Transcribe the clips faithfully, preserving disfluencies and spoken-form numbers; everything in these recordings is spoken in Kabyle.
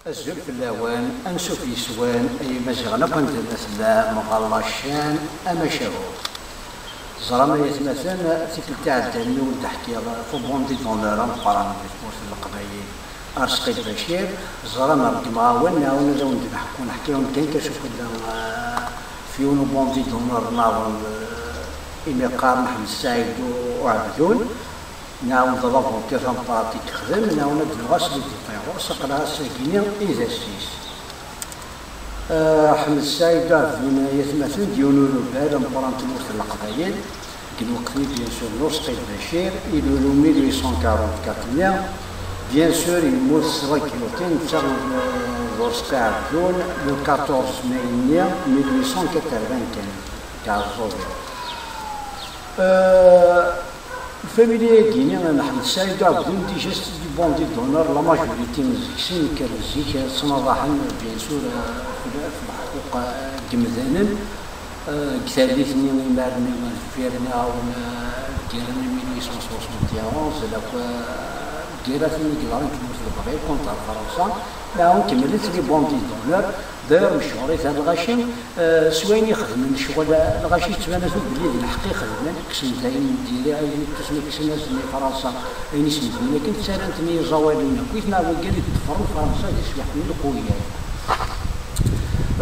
Azul fell-awen, ansuf yes-wen, ay Imaziɣen akk anda ma tellam, ɣer la chaîne Amacahu. Teẓram ay atmaten, tikkelt iɛeddan mi wen-d-ḥkiɣ ɣef ubondit d'honneur ameqqran di tmurt n Leqbayel, Arezqi Lbacir, teẓram ṛeggmeɣ-awen, nɛawen ad awen-d-neḥku, neḥka-awen kan kacufella, eh, f yiwen ubondit d'honneur nniḍen, eh, imi qqaren Ḥmed Saɛid Uɛebdun. Nɛawed alavontir tameqqrant i yexdem, nɛawed ad d-nuɣal s les détails ɣur-s, aql-aɣ ass-agi-nni i d ass-is. Eh, Ḥmed Saɛid Uɛebdun, ay atmaten, d yiwen n ulubal ameqqran n tmurt n Leqbayel, deg lweqt-nni, bien sûr, n Urezqi Lbacir, ilul mille huit cent quarante-quatre-nni, bien sûr, yemmut s la guillotine, netta d, d Urezqi Ɛebdun, le quatorze mai-nni, mille huit cent quatre-vingt-quinze, deg Ɛeẓẓug. Eh, Lfamilya-agi-nni n Ḥmed Saɛid Uɛebdun, déjà, c'est des bandits d'honneur, la majorité n zik-sen kkren zik, ttnaḍaḥen, bien sûr, eh, f f leḥquq, eh, n yemdanen, eh, deg tallit-nni imaren-nni deffir-nni, awen, eh, deg yirni mille huit cent soixante et onze, la fois, eh, deg yiraten i yeḍran deg tmurt n Leqbayel contre Fransa, nɛawen kemmlen les bandits d'honneur, d'ailleurs, mechuṛit ar lɣaci, Eh, s wayen i xedmen ccɣel, lɣaci yettban-asen belli d lḥeqq i xedmen, kksen-d ayen n diri, ayen n tusmi kksen-asen i Fransa, ayen i sen-d-wwin akken, ttarran-ten i iẓawaliyen akkit, neɣ wigad i d-ḍefren Fransa di teswiɛt-nni n lquyat.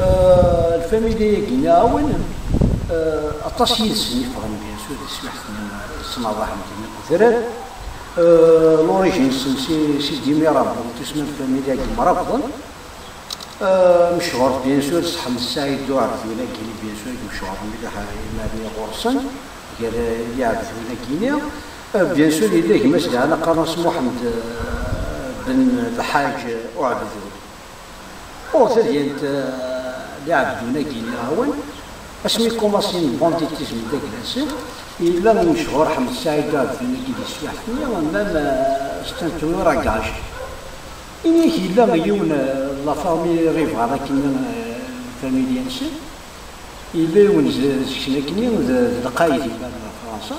Eh, lfamilya-agi-nni, awen, eh, aṭas yid-sen i ffɣen, bien sûr, di teswiɛt-nni, eh, ttnaḍaḥen dinna deg udrar. Eh, l'origine-nsen si, si Dimi Rabon, tusma lfamilya-agi Mrabḍen. Euh, mechuṛ, bien sûr, s Ḥmed Saɛid Uɛebdun-agi, bien sûr, i mechuṛ mliḥ, eh, imarni ɣur-sen, gar, eh, Iɛebdun-agi-nni. Euh, bien sûr, yella gma-s daɣen qqaren-as Muḥend, euh, ben Lḥaǧ Uɛebdun. Ur tadyant, euh, Iɛebdun-agi-nni awen, asmi kumasin banditisme d aglas, yella mechuṛ Ḥmed Saɛid Uɛebdun-agi di teswiɛt-nni, même, euh, c'est un tueur à gages. Ini-k yella yiwen, eh, la famille rivale akken, eh, lfamilya-nsen. Yella yiwen z-, seg-sen akken d, d lqayed iban n Fransa.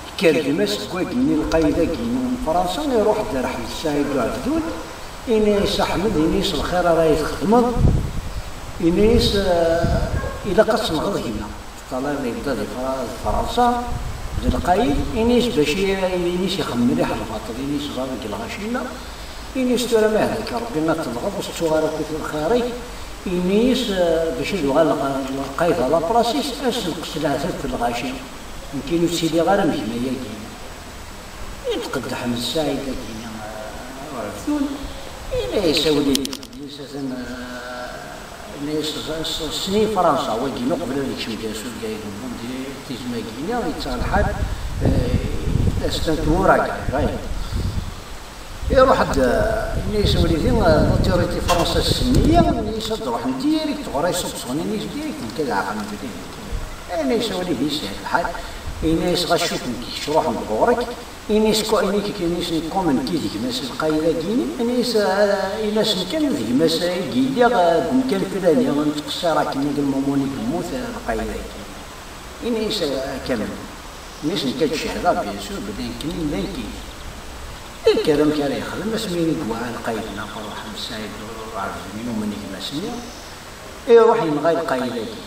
Yekker gma-s seg wagi-nni, lqayed-agi-nni n Fransa, iruḥ-d ar Ḥmed Saɛid Uɛebdun. Ini-as: "A Ḥmed," ini-as, "lxir ara yi-txedmeḍ." Ini-as: "Eh, ilaq ad tenɣeḍ gma." Ṭṭalib yebda di Fra-, di Fransa, d lqayed, ini-as bac i, ini-as ixemmem mliḥ lbaṭel, ini-as: "Ẓer deg lɣaci-nneɣ." Ini-as: "Tura ma hdak Rebbi ad tenɣeḍ, ur tettuɣ ara akk lxir-ik." Ini-as, eh, bac ad uɣaleɣ lqayed à la place-is, ad senqes leɛtab f lɣaci. Nekkini ur ttiliɣ ara am gma-agi. Iṭṭeq-d Ḥmed Saɛid-agi-nni, eh, Uɛebdun, yenna-yas: "A wlidi, yenna-yas, atan, eh, yenna-yas, s-, s-, ssni Fransa, wagi-nni uqbel ad yekcem Gasurga i Lmund, tizmagi-nni, yettaɣ lḥal, eh, c'est un tueur à gages." Iruḥ-d, eh, yenna-yas: "A wlidi, eh, l'autorité française ssniya, yenna-yas ad d-ruḥen direct ɣur-i, soupçonné, yenna-yas direct, nekk ad ɛaqlen belli d nekk." Yenna-yas: "A wlidi, yeshel lḥal." Yenna-yas: "Ɣas cukk nekk kečč, ruḥen-d ɣur-k." Ini-as: "Ko-, ini-k, ini-as, nekk comme nekk i d gma-s lqayed-agi-nni." Ini-as: "Ah, ini-as nekk d gma-s i yelliɣ, ah, deg umkan flani, nettqeṣṣir akken i lmumuni yemmut, ah, lqayed-agi." Ini-as: "Ah, kamel." Ini-as: "Nekk ad cehdeɣ, bien sûr, belli nekk nni llan kif." Ikker amek ara yexdem, asmi i yewɛa lqayed-nni, Ferruḥ Saɛid Uɛebdun, yumen gma-s-nni, iruḥ yenɣa lqayed-agi.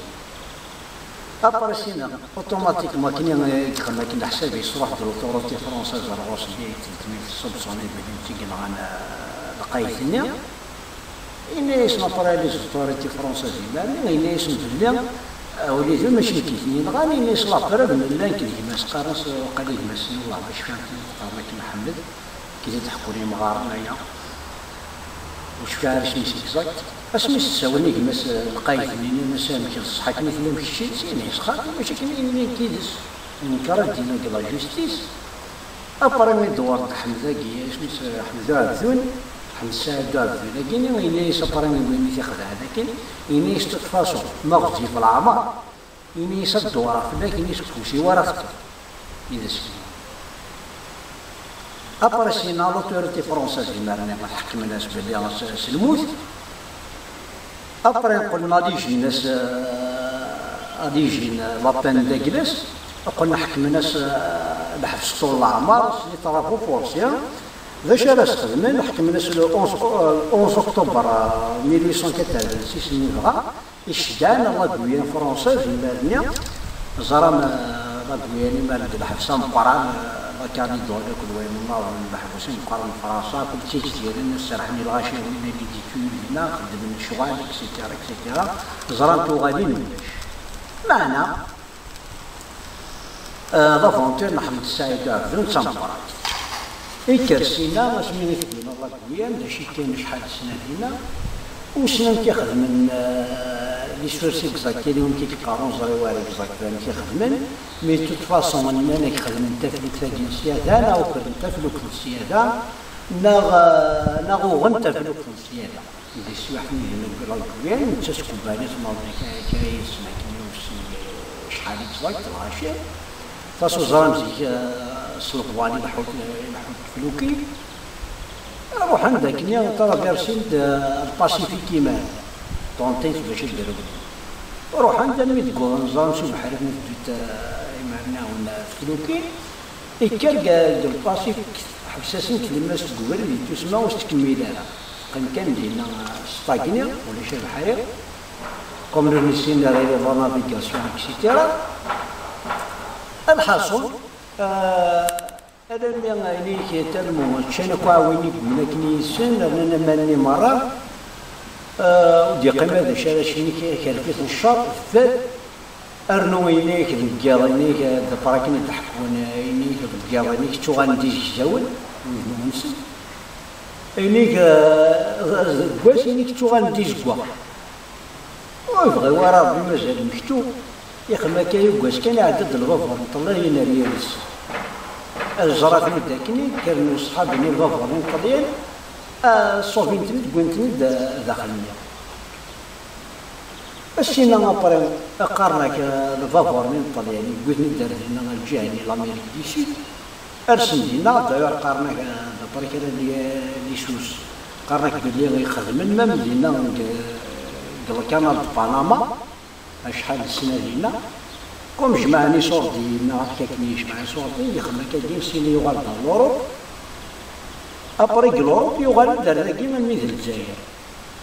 Après sina, automatiquement, akken i yexdem akken leḥsab-is, truḥ-d l'autorité française ar ɣur-s, i tedmi tessubṣuni belli d nekk i yenɣan, eh, lqayed-nni. Yenna-yasen après les autorités françaises imarni, yenna-yasen belli, eh, wlidi mačči nekk i ten-yenɣan, yenna-yas la preuve nella nekk d gma-s, qqaren-as, eh, waqila gma-s-nni, wellah ma cfiɣ akken i t-qqaren akken Ḥmed, akken i d-ḥekkun yimɣaren aya. Ur cfiɣ ara isem-is exact. Asmi s-ssawlen i gma-s, eh, lqayed-nni, nnan-as: "Amek d ṣṣeḥ akken i tellam kečč yid-s?" Yenna-yas: "Xaṭi, mačči akken i nella nekk yid-s. Yenker-d dinna deg la justice." Après mi d-dewwer-d Ḥmed-agi, isem-is, eh, Ḥmed Uɛebdun, Ḥmed Saɛid Uɛebdun-agi-nni, yenna-yas après i win i t-ixedɛen akken, yenna-yas: "De toute façon, ma ɣezzif leɛmer, ini-as ad dewreɣ fell-ak, ini-as ufus-iw ara teṭṭef yid-s." Après sina, l'autorité française imarni ḥekmen-as belli s, s lmut. Après qqlen ad ijin-as, eh, ad ijin la peine d'aglas. Qqlen ḥekmen-as, eh, lḥebs ṭul leɛmer, s les travaux forcés. D acu ara sxedmen? Ḥekmen-as le onze, le onze octobre, euh, mille huit cent quatre-vingt-six, nni dɣa, iceddan la Guyane française, imar-nni, ẓram, euh, la Guyane, imar deg lḥebs ameqqran, euh, la Calédonie akked wayen nniḍen, leḥbus imeqqranen n Fransa, akked Tigzirin, serrḥen i lɣaci, win i d-ittuyen dinna, xeddmen lecɣal, et cetera, et cetera. Ẓran tuɣalin ulac. Meɛna, euh, l'aventure n Ḥmed Ssaɛid Uɛebdun d tameqqrant. Ikker sina, asmi i tebna la Guyane, d acu kan acḥal n ssna dinna, wissen amek i xedmen, euh, les sources exactes, yal yiwen i k-iqqaren ẓriɣ war exact amek i xedmen, mais de toute façon, nnan-ak xedmen taflukt-agi n ssyada, neɣ ukren taflukt n ssyada, neɣ, euh, neɣ uɣen taflukt n ssyada. Di teswiɛt-nni dinna deg la Guyane, netta s tkubanit, maḍi kra, kra yid-sen akken i wissen acḥal exact, lɣaci. Tasuẓram zik, eh, s lebḍan i leḥḥu, i leḥḥu teflukin. Ruḥen-d akkenni, traversin-d, eh, Lpasifik iman, ṭṭunṭin-t bac ad d-rewlen. Ruḥen-d almi deg uḍen, ẓran s ubeḥri mi teddunt, eh, imarnawen, eh, teflukin. Ikker deg, deg Lpasifik, ḥbes-asen tlemmast deg ubrid, yettusma ur s-tkemmil ara. Teqqim kan dinna, eh, s ṭagni, ulac abeḥri. Comme ur nessin ara la navigation, et cetera. Lḥaṣun, eh, alammi ayen-ik talmu ččan akk aɛwin i yewwin akken yid-sen, rnan aman-nni merra, eh, ur d-yeqqim ara d acu ara ččen, kerfit n ccer, tfat, rnu ayen-ik deg yiḍ, ayen-ik d apar akken i d-ḥekkun, ayen-ik deg yiḍ, ayen-ik ttuɣalen d izegzawen, wid-nwen-nsen. Ayen-ik, eh, deg wass, ayen-ik ttuɣalen d izeggaɣ. Ur yebɣi wara Ṛebbi, mazal mektu. Ixem akka yuggas kan, iɛedda-d lbabur n Ṭelyan ar yal-is. Ẓrat-ten-id akkenni, kkren uṣḥab-nni lbabur-nni n Ṭelyan, ah, ṣubin-ten-id, wwin-ten-id, ah, daxel-nni. Asina apri, qqaren-ak, ah, lbabur-nni n Ṭelyan, yewwi-ten-id ar dinna, ar lǧiha-nni, l'Amérique du Sud. Rsen dinna, d'ailleurs, qqaren-ak, ah, d'après kra n les sources, qqaren-ak belli ixedmen même dinna deg, deg le canal de Panama, acḥal n ssna dinna. Comme jemɛen iṣurdiyen, neɣ akka akken i jemɛen iṣurdiyen, yexdem akkagi, sini yuɣal-d ɣer l'Europe. Après deg l'Europe, yuɣal-d ar dagi, almi d Lezzayer.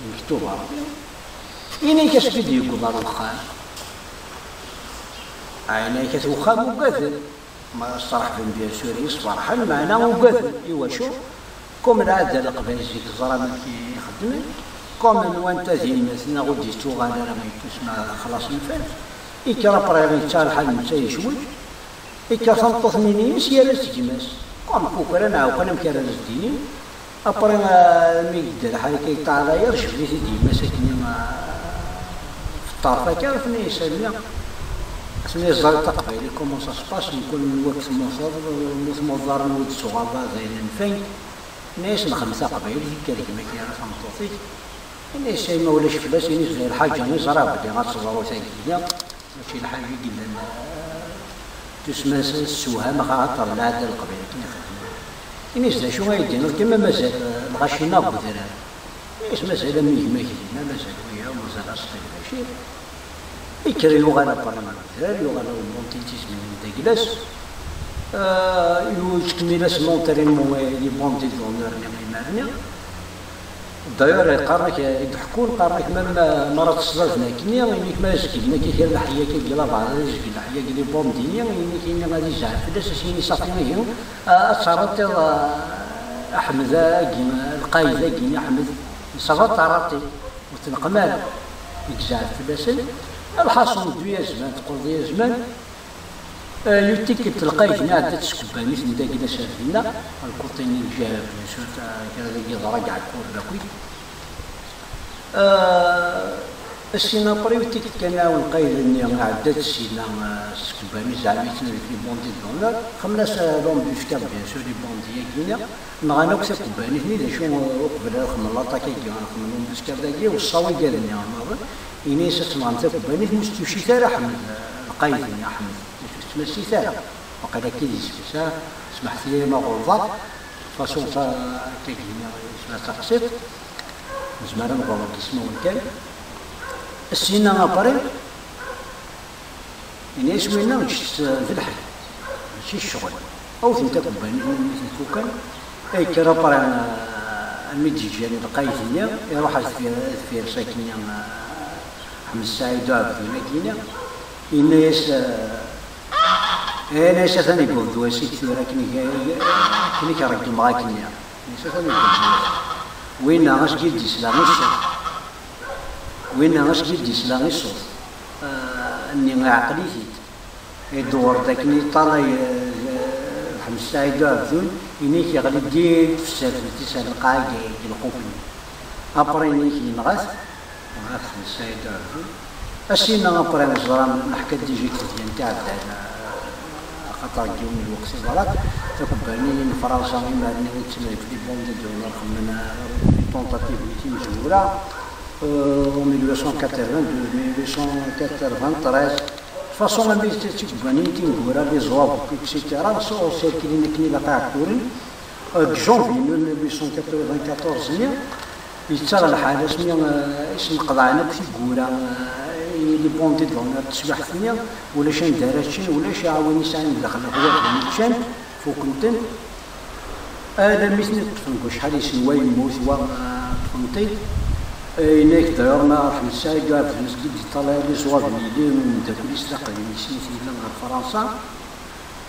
Deg Tubeṛ. Ini-k asmi d-yewweḍ ɣer uxxam. Ɛinayek at uxxam ugaden. Ma sreḥben, bien sûr, yesferḥen, meɛna ugaden. Iwacu? Comme lɛada n Leqbayel zik, teẓram amek i xeddmen. Comme nwant ad immet, neɣ ur d-yettuɣal ara, ma yettusma, xlaṣ nfan. Ikker après, yettaɣ lḥal, netta yecweǧ. Ikker tameṭṭut-nni-ines, yerra-tt gma-s. Comme kukran, ɛewqen amek ara as-d-inin. Après, euh, mi yedda lḥal akka, yeṭṭeɛ dayer, jbed-it-id yemma-s akken, euh, f ṭṭerf akka, tenna-yas: "A mmi, tenna-yas, ẓriɣ taqbaylit comment ça se passe, mkul n wakk temmuteḍ, mu tmuḍeḍ ara n ur d-tuɣaleḍ ara d ayen anfan." Tenna-yas: "Nxeddem taqbaylit, ikker gma-k yerra tameṭṭut-ik." Tenna-yas: "Ay ma ulac fell-as, ini-as d lḥaǧa i ẓriɣ belli ad teḍru tagi." Mačči lḥal i yellan, eh, tusma s-, ssewham axaṭer lɛada n Leqbayel akken i xeddmen. Ini-as: "D acu ay d-tiniḍ kan, ma mazal, eh, lɣaci-nneɣ deg udrar?" Ini-as: "Mazal am yigma-k dinna, mazal wiyaḍ, mazal aseṭṭi d lɛacir." Ikker yuɣal apṛi ɣer udrar, yuɣal ɣer lbunṭi n tizmin n Daglas. Eh, yettkemmil-as l'entraînement, eh, les bandits d'honneur-nni imar-nni. D'ailleurs, qqaren-ak, i d-ḥekkun, qqaren-ak, même, euh, mi ara tesleḍ akkenni, ini-k ma zgilen akka kra leḥya-agi, labeɛḍ ad izgel leḥya-agi, les bandits-nni, ini-k, ini ad izɛef fell-as, as-yini: "Ṣafi, ihi, euh, ad terreḍ, euh, Aḥmed-agi, lqayed-agi, Aḥmed, ça va, terreḍ-t, ur t-neqqim ara." Izɛef fell-asen. Lḥaṣun, ddu-yas zman, teqqleḍ-yas zman. Eh, yuttik-d lqayed-nni, ɛedda-d s tkebbanit n Daglas ar dinna, lkuṭi-nni n Jihab, bien sûr, eh, kra dagi yeḍra deg Ɛekkur d akk-it. Eh, syin après, yuttik-d kan awen lqayed-nni, ɛedda-d syin, eh, s tkebbanit, zeɛma yettnadi les bandits d'honneur, xemmen-as, eh, l'embuscade, bien sûr, les bandits-agi-nni, nɣan akk takebbanit-nni, d acu, eh, uqbel ad xemmen l'attaque-agi, ad xemmen l'embuscade-agi, weṣṣa wigad-nni, maḍi, ini-as ad tenɣem takebbanit, ur s-tucit ara Ḥmed, eh, lqayed-nni Ḥmed. Ur tettmasit ara. Waqil akka i d isem-is, ah, smeḥt-iyi ma ɣelḍeɣ. Façon ta-, akkagi, isem-a taqsiṭ. Nezmer ad nɣelḍ deg ismawen kan. Syin après, ini-as winna, ǧǧet-t d lḥal. Mačči ccɣel. Awten takebbanit-nni mi tent-fukan. Yekker après, almi d-yeǧǧan lqayt-nni, iruḥ ar deffir, deffir-s akkenni, Ḥmed Saɛid Uɛebdun akkenni, yenna-yas, yenna-yas: "Atan yewweḍ-d wass-ik tura, akken i k-, akken i k-ṛeggmeɣ akkenni." Yenna-yas: "Atan yewweḍ-d wass-ik." Winna, asgi d-isla i ṣṣut. Winna, asgi d-isla i ṣṣut, nni iɛqel-it-id. Idewwer-d akken iṭalay, eh, Ḥmed Saɛid Uɛebdun, inek yeɣli-d i tfessart-is ar lqaɛa deg, deg lqubel. Après inek yenɣa-t, yenɣa-t Ḥmed Saɛid Uɛebdun. Asina après neẓra neḥka-d déjà deg tedyant iɛeddan, eh, axaṭer deg yiwen n lweqt iḍra-d, takebbanit n Fransa, imaren-nni i ttnadi les bons de donneur, xemmen, eh, les tentatives n timezwura, eh, en mille huit cent quatre-vingt-deux, mille huit cent quatre-vingt-treize, de façon, armi d tikebbanin, tineggura, les zoaves, et cetera, ur sirkilin akken ilaq iɛekkuren. Deg janvier mille huit cent quatre-vingt-quatorze-nni, yettaɣ lḥal asmi, eh, i sen-qeḍɛen akk tiggura, eh, i les bons de donneur n teswiɛt-nni, ulac anda ara ččen, ulac aɛwin i sɛan daxel lexyar n ččan, fuken-ten. Alammi ten-id-ṭṭfen deg wacḥal isenwa yemmut wa, eh, ṭṭfen-t-id. Eh, yenna-yak d'ailleurs ma Ḥmed Saɛid Uɛebdun as-d-iṭṭalay les zoaves n yelli n umeddakel-is d aqdim-is i t-yellan ɣer Fransa.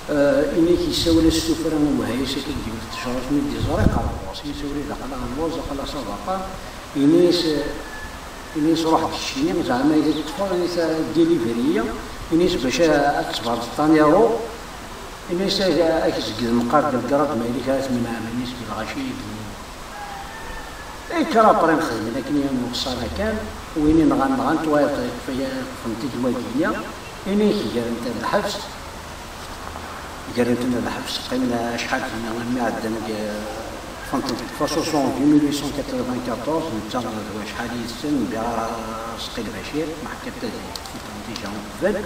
Eh, inek yessawel-as s tuffra i Wehayes akka deg yiwet n tecraḍ mi d-iẓra iqerreb ɣur-s. Yessawel-as aql-aɣ nelluẓ, aql-aɣ ça va pas. Ini-as, eh, ini-as ruḥ-d keččini, zeɛma i d-teṭṭfeḍ, ini-as, eh, delivery-yi. Ini-as bac a-, ad tebɛeḍ taniro. Ini-as, eh, ad k-zegden meqqar Belgrad ma yella kra tmenɛem, ini-as deg lɣaci i d-nni. Ikker après xedmen akken i nuqṣana kan, win i nɣan nɣan-t, wayeḍ ṭṭfen-t-id wagi-nni, ini-k gren-ten lḥebs, gren-ten lḥebs, qqimen acḥal dinna, almi ɛeddan deg, ṭṭfen-ten deg façon en mille huit cent quatre-vingt-quatorze, netta d wacḥal yid-sen, mbiɣ ara Sqil Bacir, ma ḥkiɣ-t-id déjà uqbel.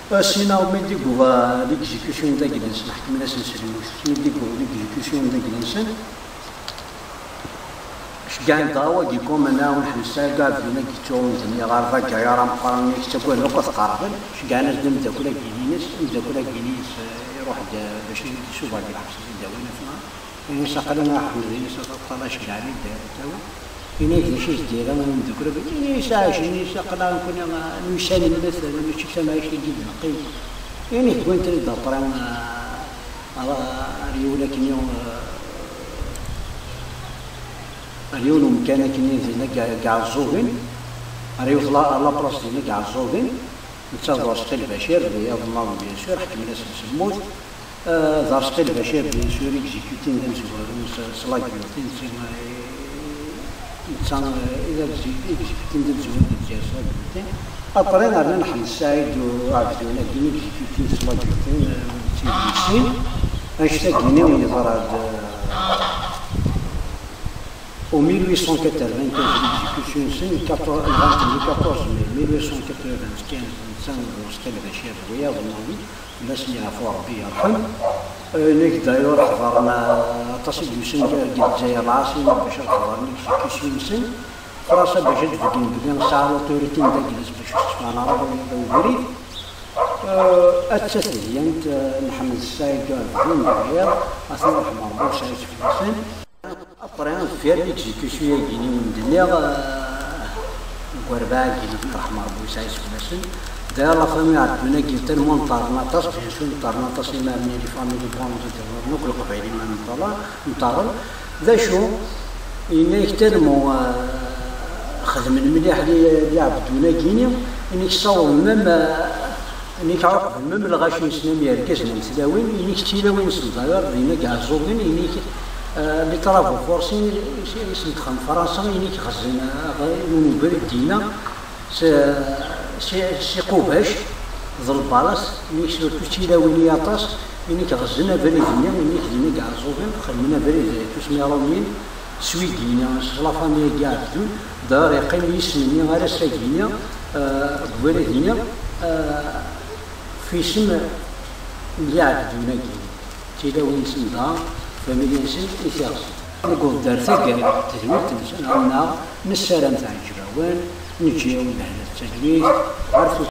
Asina mi d-iggeḍ l'exécution d agla-nsen, ḥekmen-asen s lmut. Mi d-iggeḍ l'exécution d agla-nsen, ceggɛen-d ɣer wagi comme Ḥmed Saɛid Uɛebdun agi yettuɣ umdan-nni ɣer d agayar ameqqran-nni, yettaggaden akk ad t-qerben. Ceggɛen-as-d ameddakel-agi-ines, ameddakel-agi-ines, eh, iruḥ-d, eh, bac ad isubeɣ deg lḥebs ad d-awin afenɣar. Ini-as aql-i a Ḥmed, ini-as ad teṭṭal aceggeɛ-nni d-tawi. Ini-ak d acu i s-d-yerra i umeddakel-agi? Ini-as ɛac, ini-as aql-aɣ nekkni nemsanellet, mačči d tamɛict-agi i d-neqqim. Ini-ak wwin-ten-id après, ah, ar, ar yiwen akken, ah, ar yiwen umkan akken dinna deg, deg Ɛeẓẓugen, ar yiwet la, la place dinna deg Ɛeẓẓugen, netta d Sqil Bacir d wiyaḍ nniḍen, bien sûr, ḥekmen-asen s lmut. Eh, d Sqil Bacir, bien sûr, exécutin d amezwaru s, s la guillotine, netta, eh, netta, eh, i d exé-, exécutin d amezwaru deg Lezzayer s la guillotine. Après, rnan Ḥmed Saɛid Uɛebdun, agi exécutin s la guillotine, eh, d tidlisin. Annect-agi-nni yeḍra-d, eh, en mille huit cent quatre-vingt-quinze, l'exécution-nsen, quatorze, le quatorze mai mille huit cent quatre-vingt-quinze, netta d Sqil Bacir d wiyaḍ nniḍen. Fell-asen yeɛfu Ṛebbi yerḥem. Eh, inek d'ailleurs ḥeḍren, eh, aṭas i d-yusen deg, deg Lezzayer lɛaṣima bac ad ḥeḍren exécution-nsen. Fransa bac ad d-beggnen belli tesɛa l'autorité n dagla-s bac ur s-tefɣen ara ubrid. Eh, atta tedyant, eh, n Ḥmed Saɛid Uɛebdun d wiyaḍ, ad ten-yerḥem Ṛebbi, ur sɛi fell-asen. Après, deffir l'exécution-agi-nni i wen-d-nniɣ, eh, deg urbaɛ-agi, yerḥem Ṛebbi, ur sɛi fell-asen. D'ailleurs, la famille Ɛebdun-agi, tellement nṭerren aṭas, bien sûr, nṭerren aṭas, imaren-nni, les familles, les bons, et cetera, akk Leqbayel, imaren nṭerren, nṭerren. D acu? Yenna-yak tellement, eh, xedmen mliḥ li, li Ɛebdun-agi-nni, yenna-yak ssawḍen même, eh, Inek ɛuqben même lɣaci-nsen am yergazen am tlawin, inek tilawin-nsen d'ailleurs, dinna deg Ɛeẓẓugen, inek, eh, les travaux forcés i, i, i sen-texdem Fransa, inek ɣzen, eh, yiwen ubrid dinna, s, s, s iqubac, d lbalas, inek surtout tilawin i aṭas, inek ɣzen abrid-nni, inek dinna deg Ɛeẓẓugen, xedmen abrid, eh, tusmiṛumin, s wigi-nni, s la famille-agi Ɛebdun, d'ailleurs yeqqim yisem-nni ar ass-agi-nni, eh, deg ubrid-nni, eh, f yisem n Ɛebdun-agi, tilawin-nsen dɣa, familya-nsen i t-iɣzen. Newweḍ-d ar taggara n tedwilt-nsen, neɣ nessaram teɛǧeb-awen, neǧǧa-yawen lehna d talwit, ɣer